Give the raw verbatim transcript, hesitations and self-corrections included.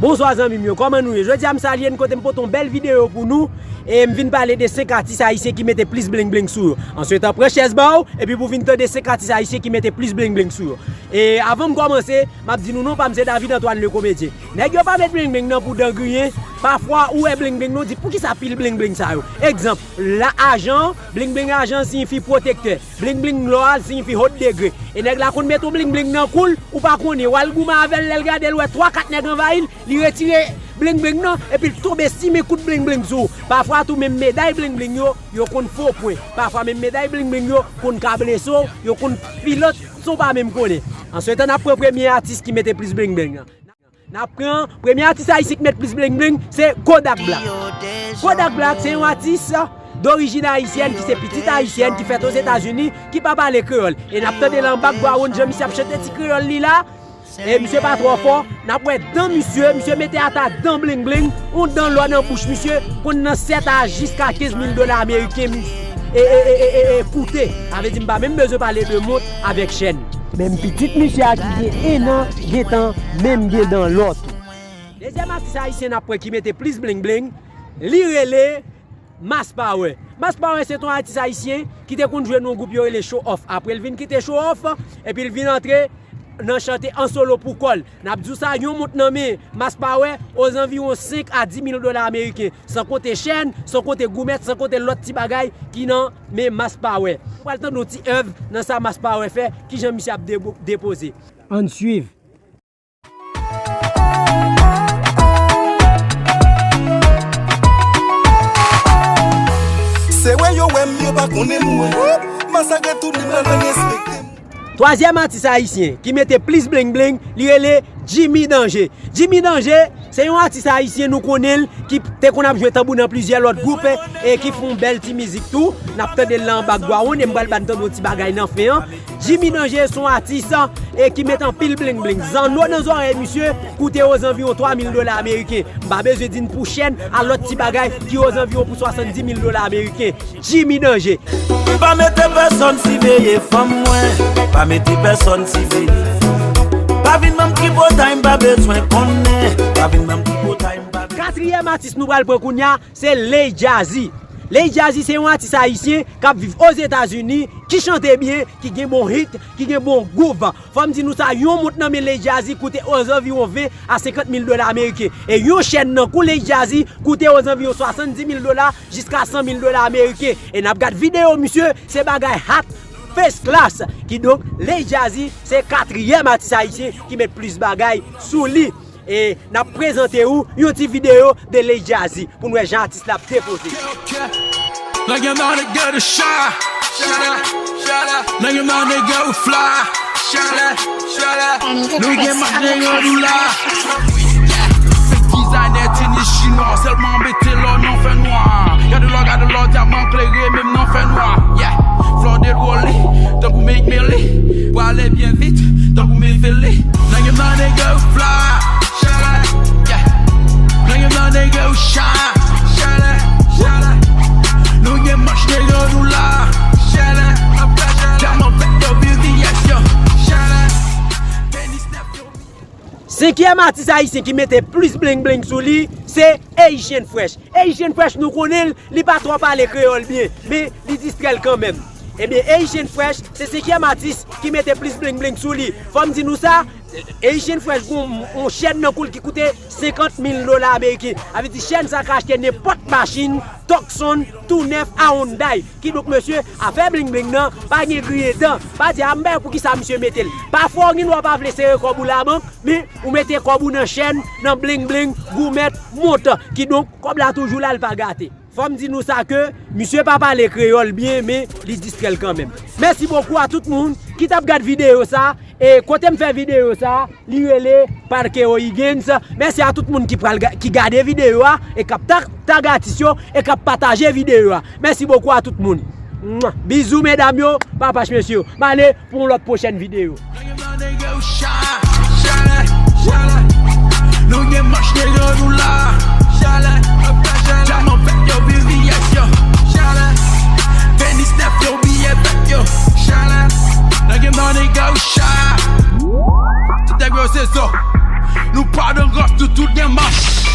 Bonswa zanmi m yo, kòman nou ye? Jodi a m salye n kote m pote yon bèl videyo pou nou. E m vin pale de senk atis ayisyen ki mete plis bling bling sou yo. Answetan, pran chèz ba w, epi pou w vin tande senk atis ayisyen ki mete plis bling bling sou yo. E avan m kòmanse, m ap di nou non pa m se David Antoine le Comédien. Nèg yo pa met bling bling nan pou dan griyen. Pafwa ou wè bling bling nan, ou di poukisa pil bling bling sa yo? Egzanp, la ajan, bling bling ajan siyifi pwotektè. Bling bling lò a siyifi haut degré. E nèg la konn met yon bling bling nan kou l, ou pa konnen. W al goumen avè l, lè l gade l wè twa kat nèg anvayi l, li retire bling bling nan, epi l tonbe simen kout bling bling sou ou. Pafwa tou menm meday bling bling yo, yo konn fo pwen. Pafwa menm meday bling bling yo konn ka blese w, yo konn pilot, san w pa menm konnen. Answetan, n ap pran premye atis ki mete plis bling bling nan. N ap pran premye atis ayisyen ki met plis bling bling, se Kodak Black. Kodak Black se yon atis dorijin ayisyèn, ki se pitit ayisyèn, ki fèt Ozetazini, ki pa pale kreyòl. E n ap tande l anba gwawonn jan misye ap chante ti kreyòl li la. E misye pa twò fò. N ap wè dan misye, misye mete ata dan bling bling, yon dan lò nan bouch misye, konn nan sèt a jiska kenz mil dola ameriken, e, e, e, e, e, e, koute. Sa vle di m pa menm bezwen pale de mont avèk chèn. Menm pitit misye a ki gen en an, gentan menm gen dan lò tou. Dezyèm atis ayisyen n ap pran ki mete plis bling bling, li rele Mass Power. Mass Power se t on atis ayisyen ki te konn jwe nan yon gwoup yo rele Show Off. Apre l vin kite Show Off, epi l vin antre nan chante an solo pou kò l. N ap di w sa, yon mont nan men Mass Power ozanviwon senk a dis mil dola ameriken, san konte chèn, san konte goumèt, san konte lòt ti bagay ki nan men Mass Power. Nou pral tande yon ti èv nan sa Mass Power fè, kijan misye ap debo-, depoze. Ann swiv. Se wè yo wè m, yo pa konnen m wè. Masakre tout li mal vin respekte m. Twazyèm atis ayisyen ki mete plis bling bling, li rele Jimmy Danger. Jimmy Danger, se yon atis ayisyen nou konnen l, ki te konn ap jwe tanbou nan plizyè lòt gwoup, e, e ki fè yon bèl ti mizik tou. N ap tande l la anba gwawonn, e m pral ba n tande yon ti bagay nan fen an. Jimmy Danger se yon atis, e, ki met anpil bling bling. Zanno nan zòrèy misye koute ozanviwon twa mil dola ameriken. M pa bezwen di n pou chèn a lòt ti bagay ki ozanviwon pou swasanndis mil dola ameriken. Jimmy Danger. Pa mete pèsòn siveye fanm mwen. Pa mete pèsòn siveye fanm. Pa vin ban m tripotay, m pa bezwen konnen. Pa vin ban m tripotay, m pa bezwen. Katriyèm atis nou pral pran kounye a, se Lay Jazzy. Lay Jazzy se yon atis ayisyen k ap viv Ozetazini, ki chante byen, ki gen bon hit, ki gen bon gwouv. Fò m di nou sa, yon mont nan men Lay Jazzy koute ozanviwon ven a senkant mil dola ameriken. E yon chèn nan kou Lay Jazzy koute ozanviwon swasanndis mil dola jiska san mil dola ameriken. E n ap gad videyo misye, se bagay hot, first class. Kidonk, Lay Jazzy se katriyèm atis ayisyen ki met plis bagay sou li. E n ap prezante ou yon ti videyo de Lay Jazzy pou n wè jan atis la ap depoze. Now you my nigga to shine. Now you my nigga to fly. Nou gen mach nèg an dola. Fake designer, tennis chinwa, sèlman mete lò nan fè nwa. Gade lò, gade lò, dyaman klere, menm nan fè nwa. Yeah. Flò de wole, tankou Meek Milly. Prale byen vit, tankou Mevele. Now you my nigga to fly. Yeah. Nèg yo nan nèg yo chan. Nou gen manch nèg yo nou la. Dyaman vèt yo V V S yo. Tenis nèf yo. Senkyèm atis ayisyen ki mete plis bling bling sou li, se Haitian Fresh. Haitian Fresh nou konnen l, li pa twò pale kreyòl byen, men li distrè l kanmenm. Ebyen, Haitian Fresh se senkyèm atis ki mete plis bling bling sou li. Fò m di nou sa, Haitian Fresh gon yon chèn nan kou l ki koute senkant mil dola ameriken. Sa vle di chèn sa ka achte nenpòt machin, Tucson, tou nèf a Hyundai. Kidonk mesye, afè bling bling nan, pa gen griyen dan. Pa di, "A, m pa wè poukisa misye mete l." Pafwa w gen dwa pa vle sere kòb ou labank, men ou mete kòb ou nan chèn, nan bling bling, goumèt, mont. Kidonk, kòb la toujou la, l pa gate. Fò m di nou sa ke misye pa pale kreyòl byen, men li distrè l kanmenm. Mèsi bokou a tout moun ki t ap gad videyo sa. E kote m fè videyo sa, li rele Parque O'Higgins. Mèsi a tout moun ki pral ga-, ki gade videyo a, e k ap ta-, tag atis yo, e k ap pataje videyo a. Mèsi bokou a tout moun. Mwa. Bizou medam yo, papach mesye yo. M ale pou yon lòt pwochèn videyo. Nou gen manch nèg yo nou la. Dyaman vèt yo V V S yo. Tenis nèf yo biyè vèt yo. Nèg yo nan nèg yo chan. Tout nèg yo se zo. Nou pa nan gòs toutou. Gen mach.